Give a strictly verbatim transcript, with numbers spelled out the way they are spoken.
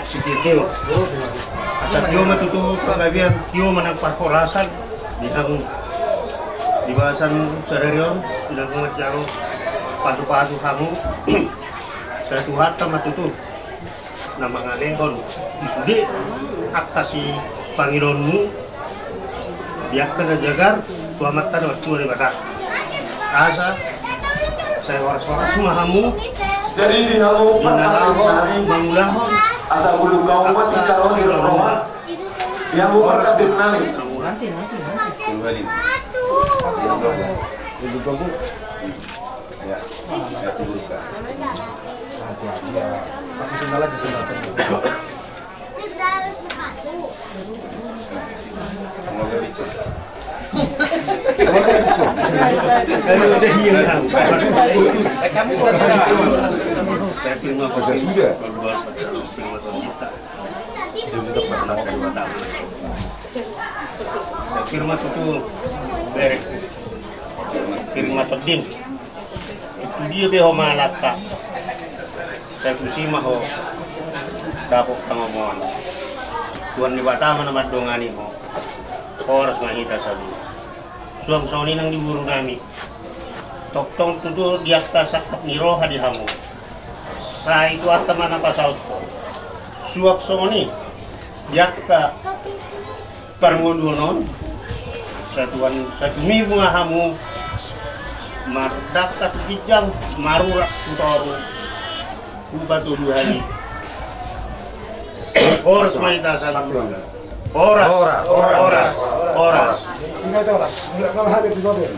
Sitio. Asa tio ma tutu panggabean, tio ma nang parhorasan di hamu. Di bagasan sadari on, di na manjalo pasupasu hamu. Sai Tuhanta ma tutu na mangalehon di sude angka sipangidoonmu. Di angka na jagar tu Amanta na martua Debata. Asa sai horashoras ma hamu. Jadi di hamu di na laho mangulahon asa bulu kaum mati calon di roha. Di hamu parkadin nami. Nanti, nanti, nanti. Ya. Nanti, nanti. Pakai sendal aja, sendal. Firma tutu berek. Firma tutu. Tu dia pe ho mangalangka, sai tusi ma ho dapot pangomoan. Tuhan Debata ma na mandongani ho. Horas ma hita saluhut. Suang songon i nang di boru nami. Tongtong tutu di angka sangkap ni roha di hamu. Sai Tuhanta ma na pasaut ho. Suang songon i di angka parngoluon on, sai Tuhan, sai tumibu ma hamu mardangka tu ginjang, marurat tu toru, tu patoluhon i. Horas ma hita saluhut. Horas. Horas. Horas. Horas. Ingat horas. Mulak kau habis di mobil.